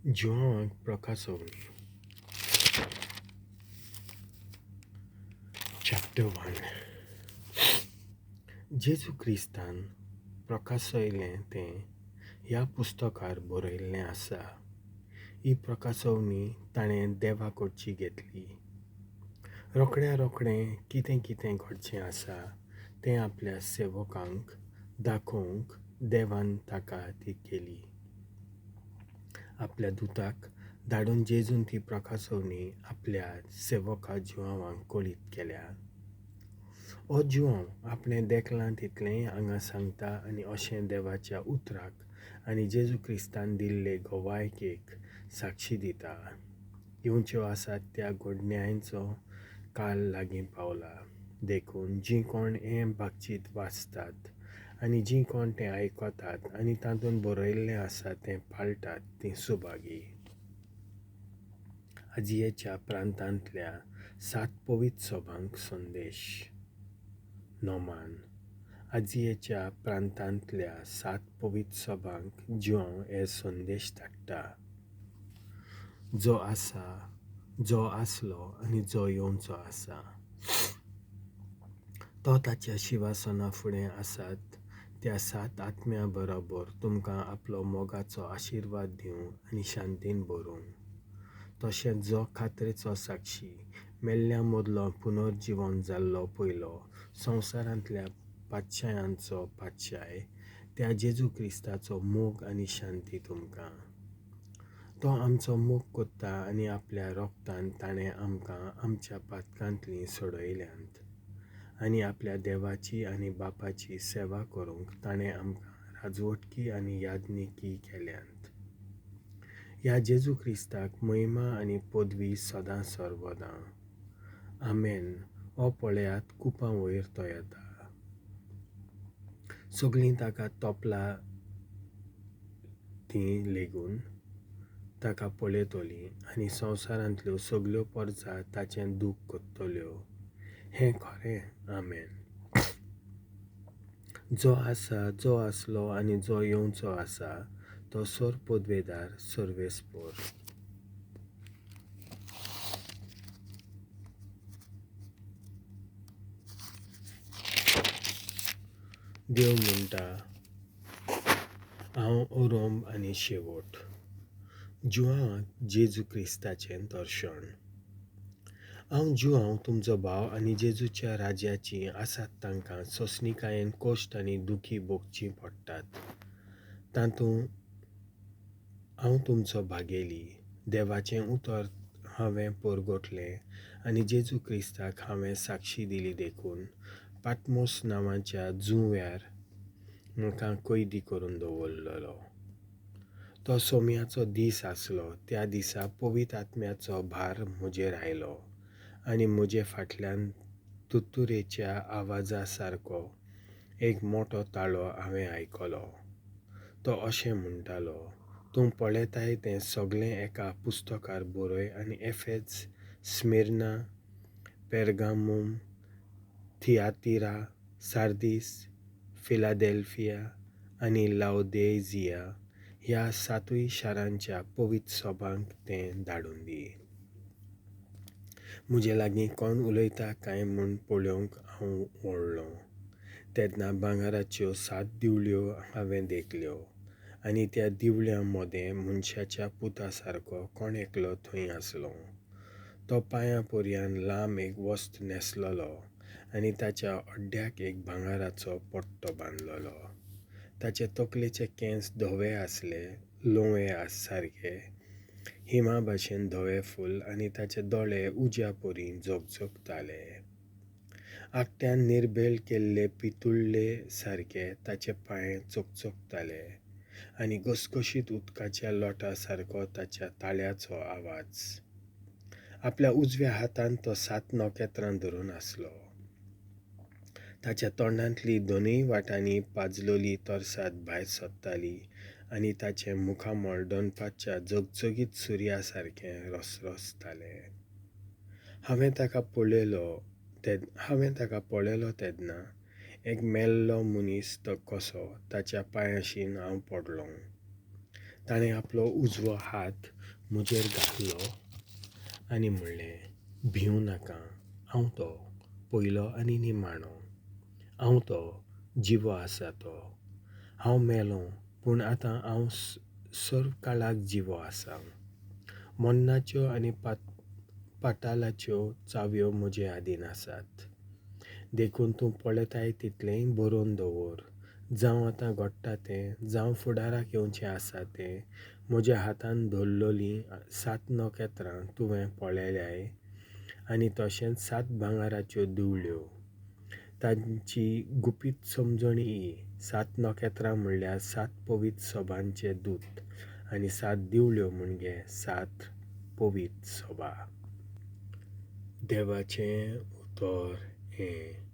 जुआंवाक प्रकाशवणी. Chapter 1. जेजू क्रिस्तान प्रकाशयलें तें ह्या पुस्तकार बरयल्लें आसा. ही प्रकाशवणी ताणें देवा कडची घेतली. रोखड्या रोखडें कितें कितें घडचें आसा तें आपल्या सेवकांक दाखोवंक देवान ताका ती केली. आपल्या दुताक धाडून जेजून ती प्रकाशवणी आपल्या सेवका जुआंवांक कळीत केल्या. हो जुआंव आपणें देखलां तितलेंय हांगा सांगता आनी अशें देवाच्या उतराक आनी जेजू क्रिस्तान दिल्ले गवायकेक साक्षी दिता. येवच्यो आसात त्या घडण्यांचो काल लागीं पावला. देखून जीं कोण हें भागचीत वाचतात आनी जीं कोण तें आयकतात आनी तातूंत बरयल्लें आसा तें पाळटात तीं सुभागी. आजियेच्या प्रांतांतल्या 7 पवित्र सभांक संदेश. नोमान. आजियेच्या प्रांतांतल्या 7 पवित्र सभांक जुआंव हे संदेश धाडटा. जो आसा, जो आसलो आनी जो येवचो आसा, तो ताच्या शिवासना फुडें आसात त्या 7 आत्म्या बरोबर तुमकां आपलो मोगाचो आशिर्वाद दिवं आनी शांतीन भरूं. तशेंच जो खात्रेचो साक्षी, मेल्ल्या मदलो पुनर्जिवन जाल्लो पयलो, संवसारांतल्या पातशायांचो पातशाय, त्या जेजू क्रिस्ताचो मोग आनी शांती तुमकां. तो आमचो मोग कोत्ता आनी आपल्या रोगतान ताणें आमकां आमच्या पातकांतलीं सोडयल्यांत आनी आपल्या देवाची आनी बापाची सेवा करूंक ताणें आमकां राजवटकी आनी यादनिकी केल्यांत. ह्या जेजू क्रिस्ताक महिमा आनी पदवी सदां सर्वदां. आमेन. हो पळयात कुपां वयर तो येता. सगळीं ताका तोपला तीं लेगून ताका पळयतलीं आनी संवसारांतल्यो सगल्यो परजा ताचें दूख कोत्तल्यो. हें खरें. आमेन. जो आसा, जो आसलो आनी जो येवचो आसा, तो सर पदवेदार सर्वेस्पोर. देव म्हणटा, हांव अरंब आनी शेवट. जुआंवाक जेजू क्रिस्ताचें दर्शन. हांव जुआंव तुमचो भाव आनी जेजूच्या राज्याची आसात तांकां सोंसणिकायेन कश्ट आनी दुखी भोगचीं पडटात. तातूंत हांव तुमचो भागेली. देवाचें उतर हांवें परगटलें आनी जेजू क्रिस्ताक हांवें साक्षी दिली देखून पाटमोस नांवाच्या जुंव्यार म्हाका कैदी करून दवरलेलो. तो सोम्याचो दीस आसलो. त्या दिसा पवित्र आत्म्याचो भार म्हजेर आयलो आनी म्हजे फाटल्यान तुतुरेच्या आवाजा सारको एक मोटो ताळो हांवें आयकलो. तो अशें म्हणटालो, तूं पळयताय तें सगळें एका पुस्तकार बरय आनी Ephesus, Smyrna, Pergamum, Thyatira, Sardis, Philadelphia आनी लावदेझिया ह्या 7 शारांच्या पवित्र सभांक तें धाडून दी. म्हजे लागीं कोण उलयता काय म्हूण पळोवंक हांव वळ्ळों. तेन्ना भांगराच्यो 7 दिवल्यो हांवें देखल्यो आनी त्या दिवल्यां मदें मनशाच्या पुता सारको कोण एकलो थंय आसलो. तो पांयां पर्यान लांब एक वस्त न्हेसलेलो आनी ताच्या अड्ड्याक एक भांगराचो पट्टो बांदलेलो. ताचे तकलेचे केंस धवे आसले, लोवे सारके हिमा भाशेन धवे फूल आनी ताचे दोळे उज्या परी झगझगताले. आकट्यान निर्बेल केल्ले पितुळ्ळे सारके ताचे पांय चकचकताले आनी घसघशीत उदकाच्या लोटा सारको ताच्या ताळ्याचो आवाज. आपल्या उजव्या हातान तो 7 नखेत्रां धरून आसलो. ताच्या तोंडांतली दोनूय वाटांनी पाजलोली तरसाद भायर सरताली आनी ताचें मुखामळ दनपारच्या झगझगीत सुर्या सारकें रसरसतालें. हांवें ताका पळयलो तेन्ना एक मेल्लो मनीस तो कसो ताच्या पांयाशीन हांव पडलों. ताणें आपलो उजवो हात म्हजेर घातलो आनी म्हणलें, भिवं नाका, हांव तो पयलो आनी निमाणो, हांव तो जिवो आसा तो. हांव मेलों, पूण आतां हांव सर्व काळाक जिवो आसा. मरणाच्यो आनी पातालाच्यो चावयो म्हजे आदीन आसात. देखून तूं पळयताय तितलेंय बरोवन दवर, जावं आतां घडटा तें, जावं फुडाराक येवचें आसा तें. म्हज्या हातान धरलोलीं सात नखेत्रां तुवें पळयल्याय आनी तशेंच सात भांगराच्यो दिवल्यो. तांची गुपीत समजणी ही, सात नखेत्रां म्हणल्यार सात पवित्र सभांचे दूत आनी सात दिवल्यो म्हणजे सात पवित्र सभा. देवाचें उतर हें.